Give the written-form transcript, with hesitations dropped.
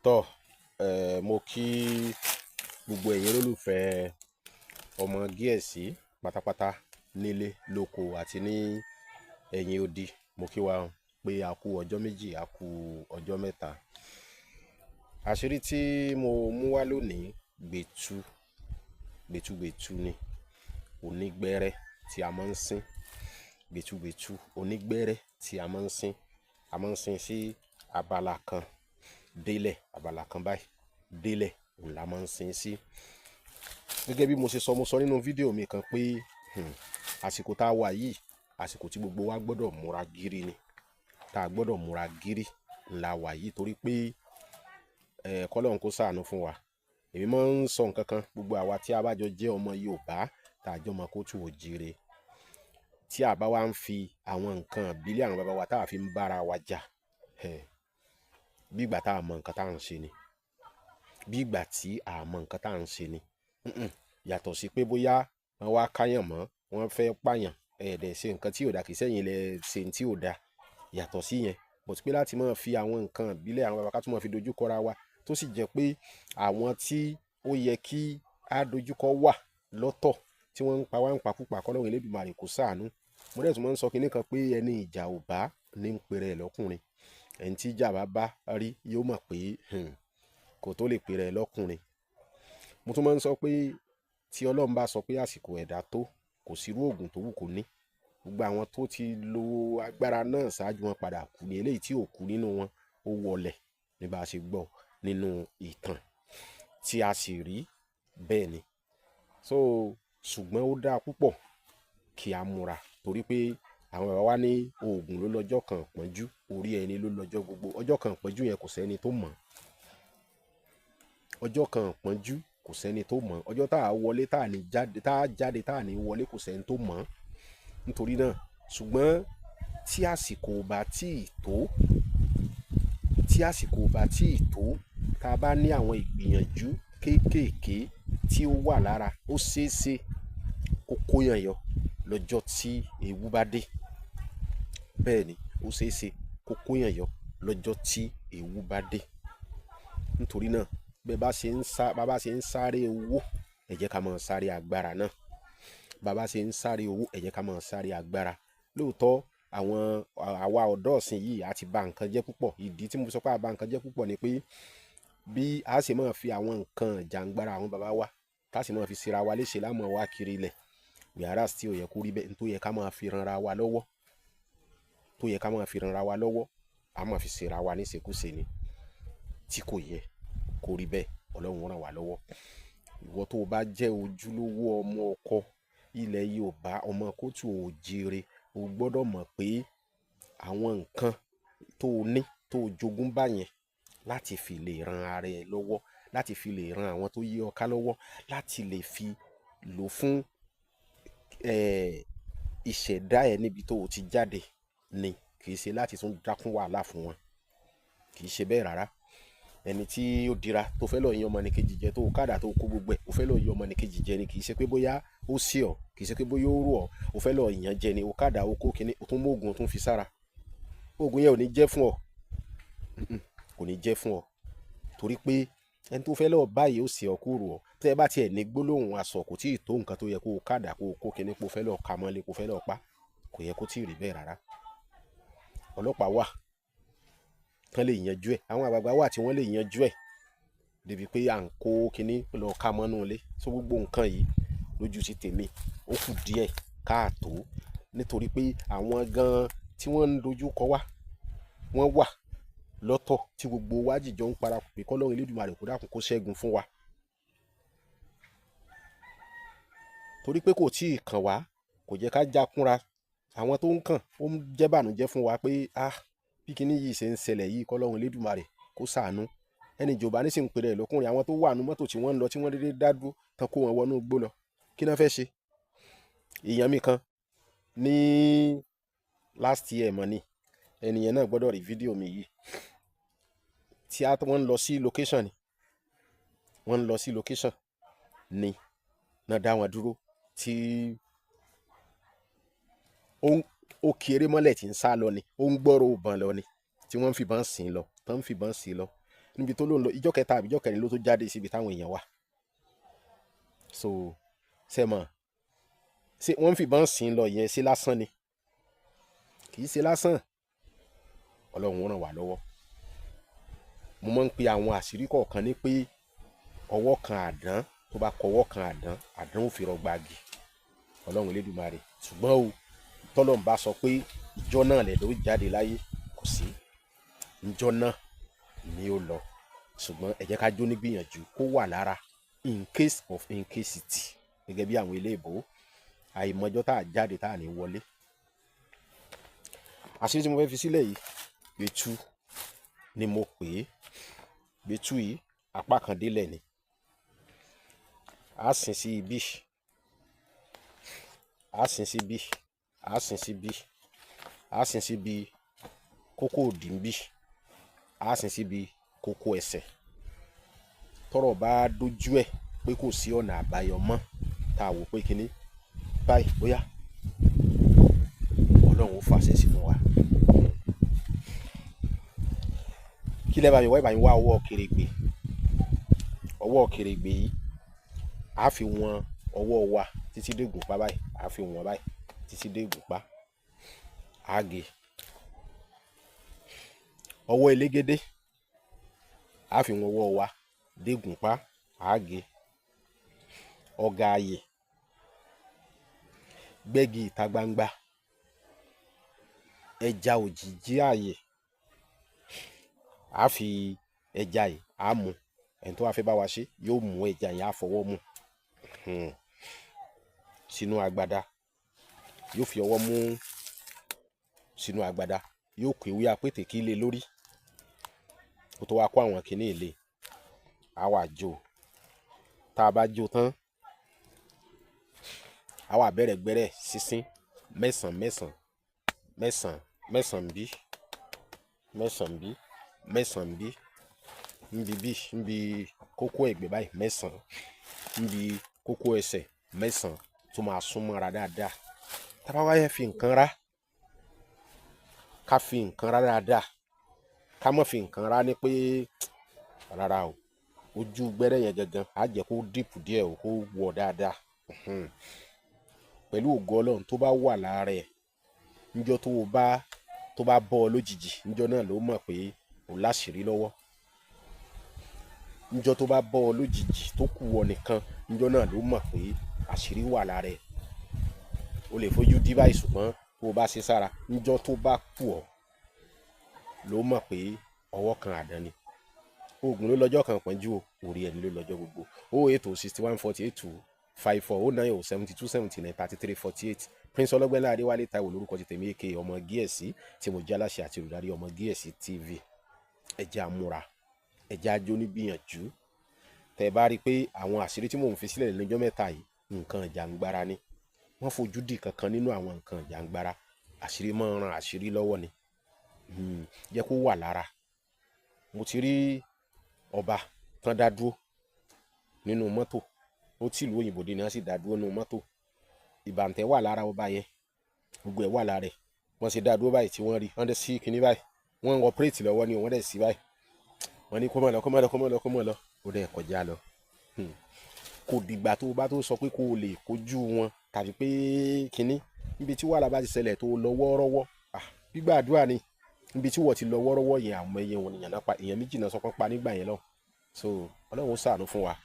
Tọ́, mo kí gbogbo ẹ̀yin olólùfẹ́ ọmọ Gíẹ̀sí pátápátá nílé, lóko àti ní ẹ̀yìn odi. Mo kí wa pé a kú ọjọ́ méjì, a kú ọjọ́ mẹ́ta. Àṣírí tí mo mú wá lónìí, gbẹ̀tu, gbẹ̀tugbẹ̀tu ni, onígbẹ́rẹ́ tí a máa ń sín. Gbẹ̀tugbẹ̀tu onígbẹ́rẹ́ tí a máa ń sín. A máa ń sín sí abala kan délẹ̀, abala kan báyìí délẹ̀, òun la máa ń sín sí. Gẹ́gẹ́ bí mo ṣe sọ, mo sọ nínú fídíò mi kan pé, àsìkò tá a wà yìí, àsìkò tí gbogbo wa gbọ́dọ̀ múra gírí ni. Tá a gbọ́dọ̀ múra gírí la wà yìí torí pé, k'Ọlọ́run kó ṣàánú fún wa. Èmi máa ń sọ nǹkan kan, gbogbo àwa tí a bá jọ jẹ́ ọmọ Yorùbá, tá a jọ ọmọ kóòtù òjìire, tí a bá wá ń fi àwọn nǹkan ìbílẹ̀ àwọn baba wa tá a fi ń bá ara wa jà, bí ìgbà tá a mọ nǹkan tá à ń ṣe ni. Bí ìgbà tí a mọ nǹkan tá à ń ṣe ni. Yàtọ̀ sí pé bóyá wọ́n wá káyàn mọ́, wọ́n fẹ́ pààyàn, ẹ dẹ̀ ṣe nǹkan tí ò da, kì í ṣẹ̀yin lẹ ṣe ohun tí ò da. Yàtọ̀ sí yẹn. But pé láti máa fi àwọn nǹkan ìbílẹ̀ àwọn baba ká tún máa fi dojú kọ ara wa, tó sì jẹ́ pé àwọn tí ó yẹ kí á dojúkọ wà lọ́tọ̀ tí wọ́n ń pa wá ń pakúpa, k'Ọlọ́run Elédùmarè kó ṣàánú. Mo dẹ̀ tún máa ń sọ kíní kan pé ẹni ìjà ò bá ní ń pe rẹ̀ lọ́kùnrin. Ẹni tí ìjà bá bá rí yóò mọ̀ pé, kò tó lè pe rẹ̀ lọ́kùnrin. Mo tún máa ń sọ pé tí Ọlọ́run bá sọ pé àsìkò ẹ̀dá tó, kò sí irú òògùn tó wù kó ní. Gbogbo àwọn tó ti lo agbára náà ṣáájú wọn padà kú ní eléyìí tí ò kú nínú wọn, ó wọlẹ̀ ní bá ṣe gbọ́ nínú ìtàn tí a sì rí bẹ́ẹ̀ ni. So, ṣùgbọ́n ó dáa púpọ̀ kí a múra torí pé àwọn baba wa ní òògùn ló lọ́jọ́ kan ìpọ́njú, orí ẹni ló lọ́jọ́ gbogbo. Ọjọ́ kan ìpọ́njú yẹn kò sẹ́ni tó mọ̀. Ọjọ́ kan ìpọ́njú kò sẹ́ni tó mọ̀. Ọjọ́ tá a wọlé tá a ní jáde, tá a jáde tá a ní wọlé kò sẹ́ni tó mọ̀. Nítorí náà, ṣùgbọ́n tí àsìkò ò bá tíì tó, tí àsìkò ò bá tíì tó, tá a bá ní àwọn ìgbìyànjú kéékèèké tí ó wà lára, ó ṣe é ṣe kó kóyàn yọ lọ́jọ́ tí ewu bá dé. Bẹ́ẹ̀ ni, ó ṣe é ṣe kó kóyàn yọ lọ́jọ́ tí ewu bá dé. Nítorí náà, bí ẹ bá ṣe ń sá, bá bá ṣe ń sáré owó, ẹ jẹ́ ká máa sáré agbára náà. Bá bá ṣe ń sáré owó, ẹ jẹ́ ká máa sáré agbára. Lóòótọ́, àwọn àwa ọ̀dọ́ ìsìn yìí a ti ba nǹkan jẹ́ púpọ̀. Ìdí tí mo fi sọ pé a ba nǹkan jẹ́ púpọ̀ ni pé bí a ṣe máa fi àwọn nǹkan ìjàngbara àwọn baba wa, tá a sì máa fi ṣe ra wa léṣe lámọ̀ wá kiri ilẹ̀. Whereas tí ò yẹ kó rí bẹ́ẹ̀, tó yẹ ká máa fi ran ara wa lọ́wọ́, tó yẹ ká máa fi ran ara wa lọ́wọ́, a máa fi ṣe ra wa níṣekúṣe ni tí kò yẹ kó rí bẹ́ẹ̀. Ọlọ́run rán wa lọ́wọ́. Ìwọ tó bá jẹ́ ojúlówó ọmọ ọkọ ilẹ̀ Yorùbá, ọmọ kóòtù òjìire, o gbọ́dọ̀ mọ̀ pé àwọn nǹkan tó ní, tó jogún bá yẹn láti fi lè ran ara ẹ lọ́wọ́, láti fi lè ran àwọn tó yí ọ ká lọ́wọ́, láti lè fi lò fún, ìṣẹ̀dá ẹ níbi tó o ti jáde ni. Kì í ṣe láti tún dákún wàhálà fún wọn. Kì í ṣe bẹ́ẹ̀ rárá. Ẹni tí ó dira tó fẹ́ lọ yan ọmọnìkejì jẹ, tó kádà tó kó gbogbo ẹ̀, ó fẹ́ lọ yan ọmọnìkejì jẹ ni. Kì í ṣe pé bóyá ó sí ọ, kì í ṣe pé bóyá ó rò ọ́, ó fẹ́ lọ yàn jẹ ni, ó kádà ó kó kíní, ó tún mú òògùn ó tún fi sára. Òògùn yẹn ò ní jẹ́ fún ọ. Kò ní jẹ́ fún ọ. Torí pé ẹni tó fẹ́ lọ báyìí ó sì ọ kúrò ọ. Tí ẹ bá ti ẹ̀ ní gbólóhùn asọ̀ kò tíì tó nǹkan tó yẹ kó kádà kó kó kíní kó fẹ́ lọ ka mọ́lé kó fẹ́ lọ pa. Kò yẹ kó tíì rí bẹ́ẹ̀ rárá. Ọlọ́pàá wà tán lè yanjú ẹ̀. Àwọn àgbààgbà wà tí wọ́n lè yanjú ẹ̀. Débi pé à ń kó kíní lọ ka mọ́nú ilé. So gbogbo nǹkan yìí lójú ti tèmi, ó kù díẹ̀ káàtó. Nítorí pé àwọn gan tí wọ́n ń dojú kọ wá, wọ́n wà lọ́tọ̀ tí gbogbo wa jìjọ ń parapọ̀ pé k'Ọlọ́run Elédùmarè kó dákun kó ṣẹ́gun fún wa. Torí pé kò tíì kàn wá, kò jẹ́ ká jákúnra. Àwọn tó ń kàn ó ń jẹ́ bànújẹ́ fún wa pé, ah, bí kíní yìí ṣe ń ṣẹlẹ̀ yìí k'Ọlọ́run Elédùmarè kó ṣàánú. Ẹni ìjọba ní sì ń pe rẹ̀ lọ́kùnrin. Àwọn tó wà nínú mọ́tò tí wọ́n ń lọ tí wọ́n dédé dá dúró tán kó wọn wọnú igbó lọ. Kí ni wọ́n fẹ́ ṣe? Èèyàn mi kan ní last year mọ́ ni, ẹni yẹn náà gbọ́dọ̀ rí fídíò mi yìí. Tí a wọ́n ń lọ sí location ni. Wọ́n ń lọ sí location ni. Náà dá wọn dúró tí ó kéré mọ́lẹ̀ tí ń sá lọ ni. Ó ń gbọ́rọ̀ ìbọn lọ ni. Tí wọ́n ń fi ìbọn sìn lọ, tán ń fi ìbọn sìn lọ. Níbi tó lóun lọ ìjọ́ kẹta àbí ìjọ́ kẹrin ló tó jáde síbi táwọn èèyàn wà. So ṣe mọ̀, ṣé wọ́n ń fìbọn sìn lọ yẹn ṣe lásán ni? Kì í ṣe lásán. Ọlọ́run ràn wá lọ́wọ́. Mo máa ń pe àwọn àṣírí kọ̀ọ̀kan ní pé ọwọ́ kan àdán, tó bá kọ ọwọ́ kan àdán, àdán ò fi rọgbà gì. Ọlọ́run Elédùmarè. Ṣùgbọ́n o, tọ́lọ́run bá sọ pé ìjọ náà lẹ̀dọ́ ó jáde láyé, kò sí. Ìjọ náà ni ó lọ. Ṣùgbọ́n ẹ jẹ́ ká jó ní gbìyànjú kó wà lára in case of incasity, gẹ́gẹ́ bí àwọn eléèbó, àìmọjọ́ tá a jáde tá a ní wọlé. Àṣírí tí mo fẹ́ fi sílẹ̀ yìí, gbẹ̀tu ni mo pè é. Gbẹ̀tu yìí, apá kan délẹ̀ ni. A sin sí ibí, a sin sí bí, a sin sí bí, a sin síbi kókó òdì ń bí, a sin síbi kókó ẹsẹ̀. Tọ́rọ̀ bá dójú ẹ̀ pé kò sí ọ̀nà àbáyọ mọ́, tá a wò pé kíní báyìí bóyá Ọlọ́run ó fàṣẹ sí fún wa. Kí lẹ́ bá mi wá? Ẹ bá mi wá ọwọ́ kèrègbè. Ọwọ́ kèrègbè yìí, a fi wọn ọwọ́ wa títí dé ìgúnpá báyìí, a fi wọn báyìí títí dé ìgúnpá. A gé. Ọwọ́ elégédé, a fi wọn ọwọ́ wa dé ìgúnpá, a gé. Ọ̀gà ààyè, gbẹ́gi ìta gbangba, ẹja òjìjí ààyè, a fi ẹja yìí, a mú. Ẹni tó bá fẹ́ bá wa ṣe yóò mú ẹja yẹn, á fọwọ́ mú sínú agbada, yóò fi ọwọ́ mú sínú agbada, yóò kó ewé apètè kí lé lórí kó tó wá kó àwọn kinní ilé. A wà jó. Tá a bá jó tán, a wà bẹ̀rẹ̀ gbẹ́rẹ́ sísín mẹ́sàn mẹ́sàn mẹ́sàn mẹ́sàn bí, mẹ́sàn bí, mẹ́sàn bí, nbi bí, nbi kókó ẹ̀gbẹ́ báyìí mẹ́sàn, nbi kókó ẹsẹ̀ mẹ́sàn, tó máa sún mọ́ra dáadáa. Tá a bá wá fẹ́ fi nǹkan rá, ká fi nǹkan rá dáadáa, ká má fi nǹkan rá ní pé rárá o. Ojú gbẹ́rẹ́ yẹn gangan á jẹ́ kó dìpù díẹ̀ o, kó wọ̀ dáadáa. Pẹ̀lú ògo Ọlọ́run, tó bá wà lára ẹ̀, níjọ́ tó bá bọ́ ọ lójijì, níjọ́ náà ló mọ̀ pé o láṣìírí lọ́wọ́. Níjọ́ tó bá bọ́ ọ lójijì, tó kù ọ nìkan, níjọ́ náà ló mọ̀ pé àṣírí wà lára ẹ̀. O lè fojú dí báyìí, ṣùgbọ́n tó o bá ṣe sára, níjọ́ tó bá kù ọ ló mọ̀ pé ọwọ́ kan àdán ni. Oògùn ló lọ́jọ́ kan pọ́njú o, orí ẹni ló lọ́jọ́ gbogbo. 0806148 254 09072793348. Prince Ọlọ́gbẹ́nlá Adéwálé Táíwò lórúkọ ti tèmi, aka Ọmọ Gíẹ̀sì, tí mo jẹ́ aláṣẹ àti olùdarí Ọmọ Gíẹ̀sì TV. Ẹ jẹ́ á múra, ẹ jẹ́ á jó ní gbìyànjú. Tẹ́ ẹ bá rí i pé àwọn àṣírí tí mò ń fi sílẹ̀ lọ́jọ́ mẹ́ta yìí, nǹkan ìjàngbara ni. Wọ́n fojú dì kankan nínú àwọn nǹkan ìjàngbara. Àṣírí máa ń ran àṣírí lọ́wọ́ ni. Jẹ́ kó wà lára. Mo ti rí ọba tán dá dúró nínú mọ́tò. Ó tìlú òyìnbó dé ni wọ́n sì dá dúró nínú mọ́tò. Ìbàǹtẹ́ wà lára ọba yẹn, gbogbo ẹ̀ wà lára ẹ̀. Wọ́n ṣe dá dúró báyìí tí wọ́n rí, wọ́n dẹ̀ sí kinní báyìí. Wọ́n ń operate lọ́wọ́ ni, wọ́n dẹ̀ sí báyìí. Wọ́n ní kó má lọ, kó má lọ, kó má lọ, kó má lọ. Ó dẹ̀ kọjá lọ. Kò dìgbà tó o bá tó sọ pé kó o lè kojú wọn tàbí pé kinní. Níbi tí wàhálà bá ti ṣẹlẹ̀ tó lọ wọ́ọ́rọ́wọ́, gbígbà àdúrà ni. Níbi tí wọ́n ti lọ wọ́ọ́rọ́wọ́ yẹn, àwọn ẹyẹ wọn nìyẹn náà pa, èèyàn méjì náà sọ pé pa nígbà yẹn lọ. So Ọlọ́run ó ṣàánú fún wa.